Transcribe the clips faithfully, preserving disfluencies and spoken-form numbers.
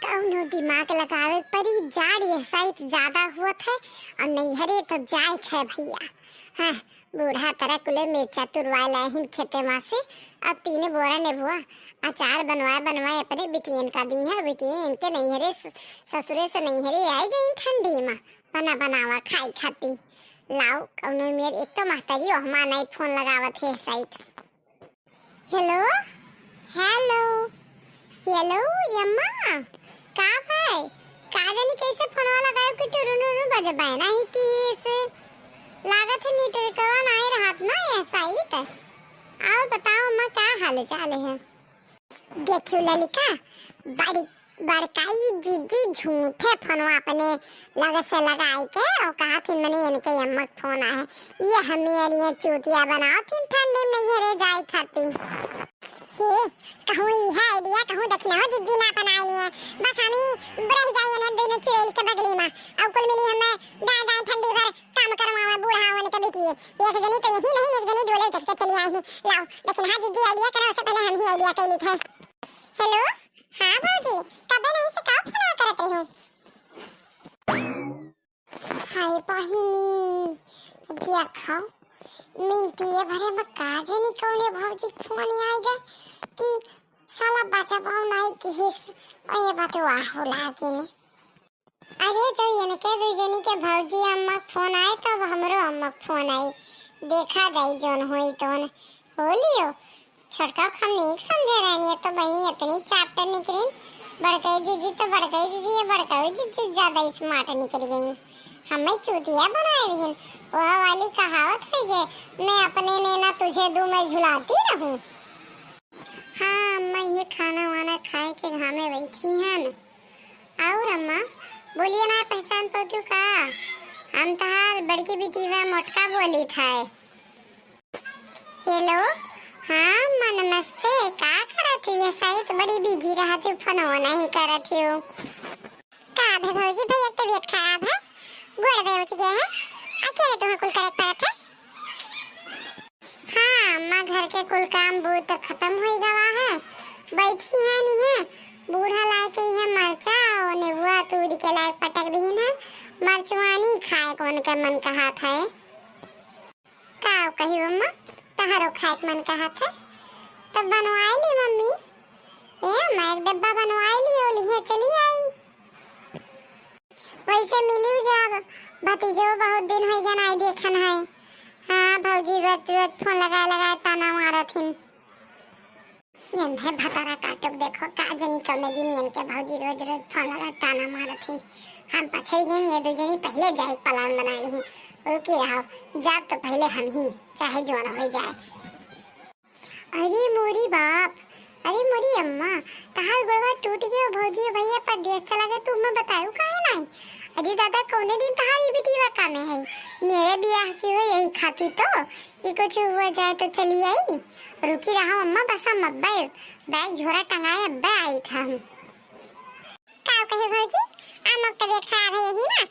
कौनो दिमाग लगावे परी, जाड़ यह साइत ज्यादा हुअत है और नैहरे तो जाए है भैया। हाँ, बूढ़ा तरह कुले मिर्चा तुरवा लाए हिन खेते मा से, और तीन बोरा नेबुआ अचार बनवाए बनवाए अपने बिटियन का दी है। बिटियन इनके नैहरे स-, ससुरे से नैहरे आई गई ठंडी मा, बना बनावा खाई खाती। लाओ कौनो मेर, एक तो महतारी ओहमा नहीं फोन लगावत है साइत। हेलो, हेलो, हेलो, यम्मा, का भाई? का जानी कैसे फोनवा लगायो कि टुरुनुरु बजबाय नाही किस। लागत है नेटवर्कवा नाही रहत ना ये साइत। आओ बताओ अम्मा, का हाल चाल है? देखियो ललिका, बड़ी बड़काई जिज्जी झूठे फोनवा अपने लगे से लगाई के और कहा थी, "मने इनके अम्मक फोन आए है, ये हमें अरिया चूतिया बनाओ थी ठंडी में नैहरे जाए खाती।" हे, कहूँ इहे आइडिया कहूँ देखी ना हो जिज्जी ना अपनाई लिए, बस हम ही रह जाइए ना दोनों चुड़ैल के बगली में, और कुल मिली हमें दाएं दाएं ठंडी भर काम करवावे बूढ़ा होने के बेटी। एक जनी तो यही नहीं, एक जनी डोले उचट के चली आई है। लाओ, लेकिन हाँ जिज्जी आइडिया करो, उससे पहले हम ही आइडिया कर ली थे। हेलो, हाँ भौजी, कबे नहीं से का फोन करत रही हूँ? हाय बहिनी, देखो, मिनटिए भरे में का जानी कौने भौजी के फोन आइगा कि साला बचा पाऊ नहीं किहिस, और ये बतवा होला कि नहीं। अरे, जब इनके दुई जनी के भौजी अम्मा के फोन आए, तब हमरो अम्मा के फोन आई। देखा जाई जौन होई तौन। हो लियो, छोटका के हम नीक समझे रहनी है, तो बहिनी इतनी चापटर निकली। बड़कई जीजी तो बड़कई जीजी है, बड़कई जीजी ज्यादा स्मार्ट निकल गई। हमें चूतिया बनाए रही। वह वाली कहावत है ये, "मैं अपने नैना तुझे दूं, मैं झुलाती रहूं।" हाँ अम्मा, ये खाना वाना खाए के घामे बैठी हन। और अम्मा, बोलिए ना, पहचान पौतू का? हम तहार बड़की बिटिया मोटका बोली था। हेलो, हाँ अम्मा नमस्ते, का करत ही? ये साइत बड़ी बिजी रहत ही, फोनो नहीं करत ही। का भे भौजी, भैया के तबीयत खराब है, गोड़ बेउच गए हैं, अकेले तुम्हें कुल करे के पड़त है। हाँ अम्मा, घर के कुल काम बूत खत्म होई गवा है, बैठी है नहीं है। बूढ़ा लाए के ये मरचा और नेबुआ तूरी के लाए पटक दीन है, मरचुआनी खाए को उनके मन कहात है। का कही अम्मा, तहरो खाए के मन कहात है, तब बनवाए ली मम्मी। ए अम्मा, एक डब्बा बनवाए ली, ओलिहे चली आई। वैसे मिलियो जाब, भतीजो बहुत दिन होई गया नाई देखन है। हाँ भौजी, रोज रोज फोन लगा लगा ताना मारत हिन। ये नहीं भतारा काटुक, देखो का जनी कौने दिन इनके भौजी रोज रोज फोन लगा ताना मारत हिन। हम पछड़ गए, ये दो जनी पहले जाए प्लान बना ली। रुकी रहो, जाब तो पहले हम ही, चाहे जौन हो जाए। अरे मोरी बाप, अरे मोरी अम्मा, तहार गोड़वा टूट गयो भौजी, भैया पर देख चला गए, तू हमें बतायू काहे नहीं? अरे दादा, कौने दिन तहार ई बिटिया कामे है? मेरे बियाह की हो यही खातिर तो, कि कुछ हुआ जाए तो चली आई। रुकी रहो अम्मा, बस हम अब्बे बैग झोरा टंगाए अब्बे आई था हम। काव कहे भौजी, अम्मो के तबीयत खराब है यही ना?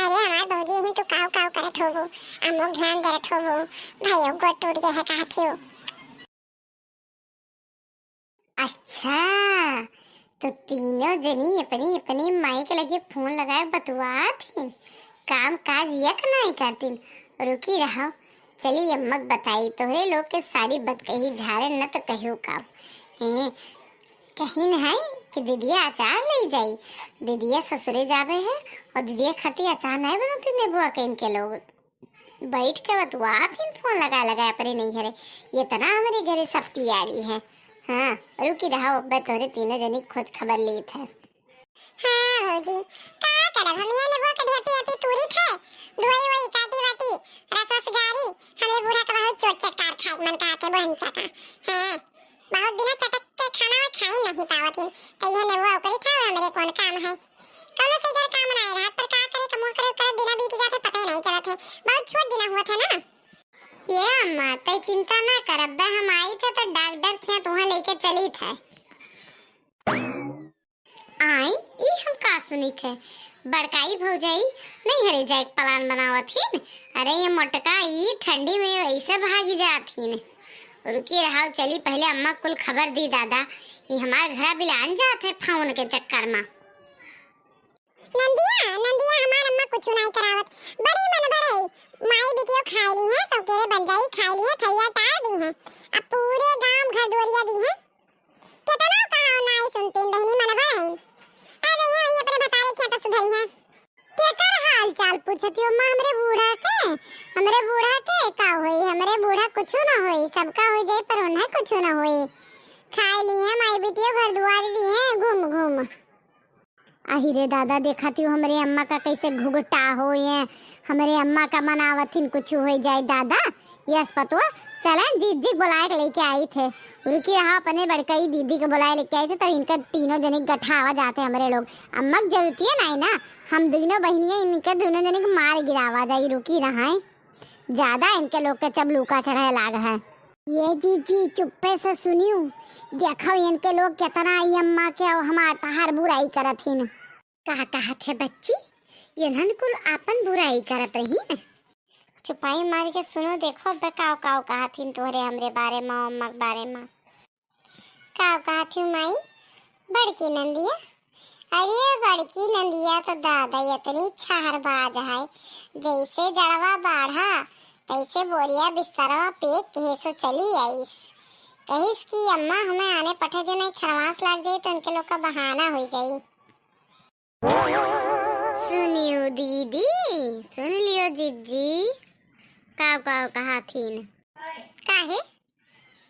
अरे हमार भौजी यही तू काव काव करत होबो, अम्मो ध्यान देत होबो, भाइयों गोड़ टूट गए है कहत हो। अच्छा, तो तीनों जनी अपनी अपनी माई के लगे फोन लगाए बतुआत हिन, काम काज यक नहीं करतीन। रुकी रहो, चली अम्मक बताई, तोहरे लोग के सारी बतकही झारे न तो कहियो काम। हैं, कहिन है कि दीदिया अचार ले जाई, दीदिया ससुरे जाबे है और दीदिया खातिर अचार नहीं बनती नेबुआ के इनके लोग। बैठ के बतुआत हिन फोन लगा लगा अपने नैहरे, इतना हमरे घरे सब तैयारी है। हाँ, रुकी रहो, अब्बे तोहरे तीनों जनी खोज खबर लीत है। हाँ भौजी, का करब हम, ये नेबुआ के ढेपी एपी तूरी थे, धोई वोई काटी वाटी, रस वस गारी, हमरे बूढ़ा के बहुत चोट चटकार खाए के मन कहा थे बुढ़न चाका। हैं, बहुत बिना चटक के खाना खाई नहीं पावत हिन, तो ये नेबुआ ओकरी था, हमरे कौन काम है? कौनो से इधर काम ना आए रहत, पर का करे, कमवा करे, करे बिना बीत जात है, पता ही नहीं चलत है। बहुत छोट बिना हुआ था ना। ये अम्मा, तै चिंता ना कर, अब्बे हम आई थे तो डॉक्टर के यहाँ तुहें लेके चली थे। आई, ई हम का सुनी थे? बड़काई भौजाई नैहरे जाए के प्लान बनावत हिन। अरे ये मोटका, ई ठंडी में ऐसे भागी जात हिन। रुकी रहा, चली पहले अम्मा कुल खबर दी दादा, ये हमार घरा बिलान जात है फोन के चक्कर मा। नंदिया, नंदिया, हमार अम्मा कुछु नाई करावत, बड़ी मन बढ़ई, माई बिटियो खाई ली है, सब केरे बन जाई, खाई ली है, थरिया टार दी है, अब पूरे गांव घर दुआरिया दी है। केतना कहा नाई सुनतीन बहिनी, मन बढ़ाइन। आ जाइए, वहीं अपने भतारे के यहाँ तो सुधरी है। केकर हाल चाल पूछत हो माँ? हमरे बूढ़ा के, हमरे बूढ़ा के का होई? हमरे बूढ़ा कुछु ना होई, सबका हो जाई, पर उन्हें कुछु ना होई। खाए ली है माई बिटियो, घर दुआर दी है घूम घूम। आही रे दादा, देखा थी हमरे अम्मा का कैसे घुघटा होए, हमरे अम्मा का मनावत हिन कुछ हो जाए दादा। यस पतुआ, चलन जीजी के बुलाए के लेके आई थे। रुकी रहा, अपने बड़कई दीदी के बुलाए लेके आई थे, तो इनका तीनों जने के गठावा जाते हमरे लोग। अम्मा के जरूरतिये नहीं ना, हम दोनों बहनिया इनके दोनों जने के मार गिरावा जाई। रुकी रहा है, ज्यादा इनके लोग के चबलूका चढ़े लाग है। ये जीजी चुप्पे से सुनियो, देखो इनके लोग कितना आई अम्मा के और हमार तहार बुराई करत हिन। का कहत है बच्ची? इन्हन कुल आपन बुराई करत रही न। चुपाई मार के सुनो, देखो अब्बे काव काव कहत हिन तोहरे हमरे बारे मा, अम्मा के बारे मा। काव कहत हिन माई? बड़की नंदिया? अरे बड़की नंदिया तो दादा इतनी छहरबाज है, जैसे जड़वा बाढ़ा तैसे बोरिया बिस्तरवा पेक के सो चली आईस। कहिस कि अम्मा हमें आने पठे जो नहीं खरवास लाग जाई तो उनके लोग का बहाना हो जाई। सुनियो दीदी, सुन लियो जिज्जी, काव काव कहा थीन। काहे?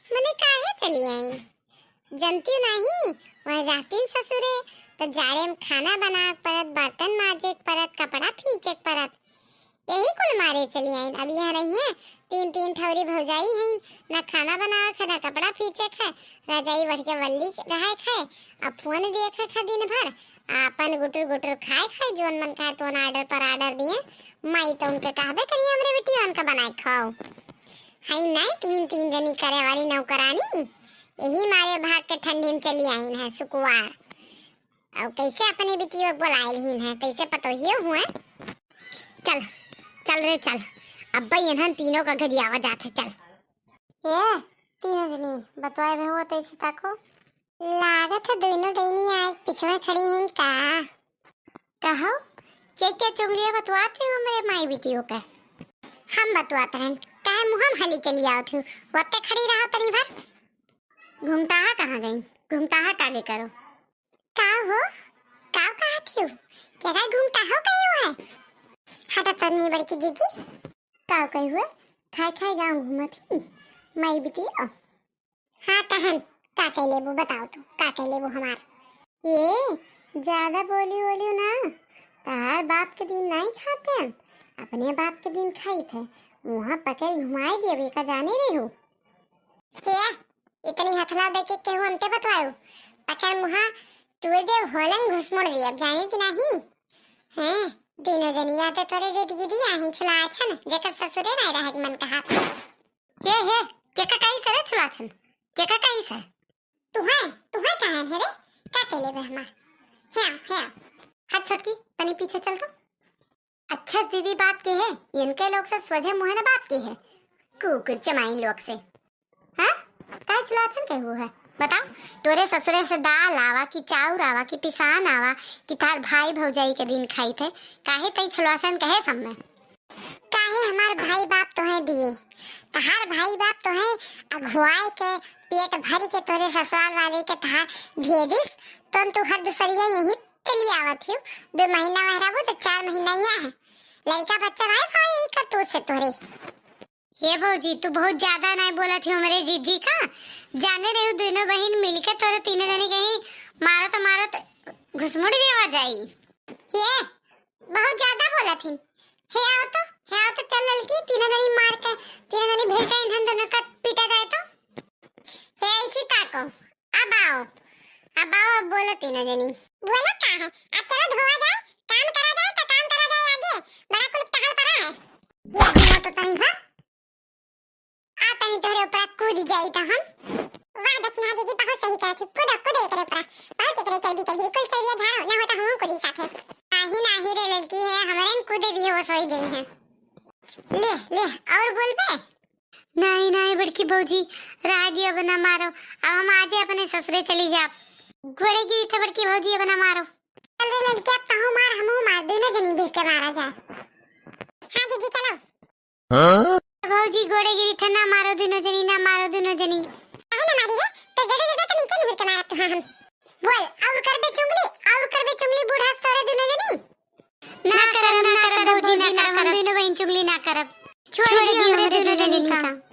मने काहे चली आईन? जनती नहीं, वह रहतीन ससुरे, तो जाड़े में खाना बनावे के परत, बर्तन माजे के परत, कपड़ा फींचे के परत। यही कुल मारे चली आइन। अब यहाँ रही हैं, तीन तीन ठौरी भौजाई हैं, ना खाना बनावे खे, ना कपड़ा फींचे खे, रजाई बढ़ के वल्ली रहे खे, अब फोन देखे खे दिन भर, आपन गुटुर गुटुर खाए खाए, जोन मन खाए तोन order पर order दिए, माई तो उनके कहबे करी हमरे बेटियन का बनाए खाओ। हई नहीं तीन तीन जनी करे वाली नौकरानी, यही मारे भाग के ठंडी में चली आइन है सुकुवार। अब कैसे अपने बिटियों को बुलाए लिहिन है, कैसे पतोहियो हुए। चल, चल रे चल, अब भाई इन्हन तीनों का गरियावा जात है, चल। ए, तीनों जनी बतवाए में हुआ तैसे ताको। लागत है दोनों डैनी आए पिछवे खड़ी हैं का? कहो, के के चुगलिया बतवात है हमरे माई बिटियों का? हम बतवात रहन, काहे मुँह में हली चली आवत हो, वत्ते खड़ी रहो तनी भर। घुमटाहा कहाँ गई? घुमटाहा कागे करो? का हो? का कहत हियो? केरा घूमटा हो गयो है? हटा तनी बड़की दीदी। का कही हुए? खाए खाए गाँव घूमत ही। माई बिटियो। हाँ तहन, का कह लेबू बताओ तू, का कह लेबू हमार? ये, ज्यादा बोली बोलियो ना। तहार बाप के दिन नहीं खाते हैं, अपने बाप के दिन खाई थे। वहाँ पकड़ घुमाए देवे का जाने रही हो। हे, इतनी हथला देके केहू अंते बतवायो? पकड़ मुहा तू दे होलन घुसमुड़ दिया, जाने कि नहीं? हैं, तीनों जनी या तो तोरे जे दीदी आही छुलाछन, जेकर ससुरे नहीं रहे के मन कहा। हे, हे, केका कही से रे छुलाछन? केका कही से? तू है, तू है कहाँ है रे? का कहले बे हमार? हे, हे। हट छोटकी, तनी पीछे चल तो। अच्छा दीदी बात के है, इनके लोग से सोझे मुँहे न बात के है, कुकुर चमाइन लोग से। हाँ? काहे छुलाछन के हुआ है? बताओ, तोरे ससुरे से दाल आवा कि चाउर आवा कि पिसान आवा कि तार भाई भौजाई के दिन खाई थे, काहे तई छुलाछन कहे सब में? काहे हमार भाई बाप तोहे दिए? तहार भाई बाप तोहे अगुआए के पेट भर के तोरे ससुराल वाले के तहार भेजिस, तोन तू हर दूसरिया यहीं चली आवत हियो। दो महीना वह रहबू तो चार महीना यहाँ है। लड़का बच्चा भाई भाई यही करतूत से तोरे। हे भौजी, तू बहुत ज्यादा नहीं बोलत ही हमरे जीजी का। जाने रही दोनों बहन मिलके तोरे तीनों जने कहीं मारत मारत घुसमुड़ देवा जाई। ये बहुत ज्यादा बोलत ही। हे आओ तो, हे आओ तो चल ललकी, तीनों जनी मार के, तीनों जनी भिड़ के इन्हन दोनों का पीटा जाए तो। हे ऐसी ताको, अब आओ, अब आओ, अब बोलो तीनों जनी। बोले का है? अब चलो धोवा जाए, काम करा जाए तो काम करा जाए आगे। बड़ा कुल टहल पड़ा है। ये धोवा तो तनी भर। आ तनी तोहरे ऊपर कूद जाई तो हम। वाह दक्षिणा दीदी, बहुत सही कहत हो। कूदो, कूदो एकरे ऊपर। बहुत एकरे चर्बी चढ़ी, कुल चर्बिया झाड़ो, ना हो तो हम कूदी साथे। नाही, नाही रे ललकी है, हमरे न कूदे बेहोश होई जाई है। ले, ले, और बोलबे? नहीं, नहीं बड़की भौजी, रह दियो, अब ना मारो। अब हम आजे अपने ससुरे चली जाब। गोड़े गिरी थे बड़की भौजी, अब ना मारो। चल रे ललकिया, तहूँ मार, हमहूँ मार, दोनों जनी मिल के मारा जाए। हाँ जीजी, चलो। हाँ? भौजी, गोड़े गिरी थे, ना मारो दोनों जनी, ना मारो दोनों जनी। काहे ना मारी रे? तो जड़े जड़े तो नीचे निहुर के मारत हुआ हम। बोल, और करबे चुगली, और करबे चुगली बूढ़ा से तोरे दोनों जनी? ना करब, ना करब भौजी, ना करब, हम दोनों बहन चुगली ना करब। छोड़ दियो हमरे दोनों जनी का।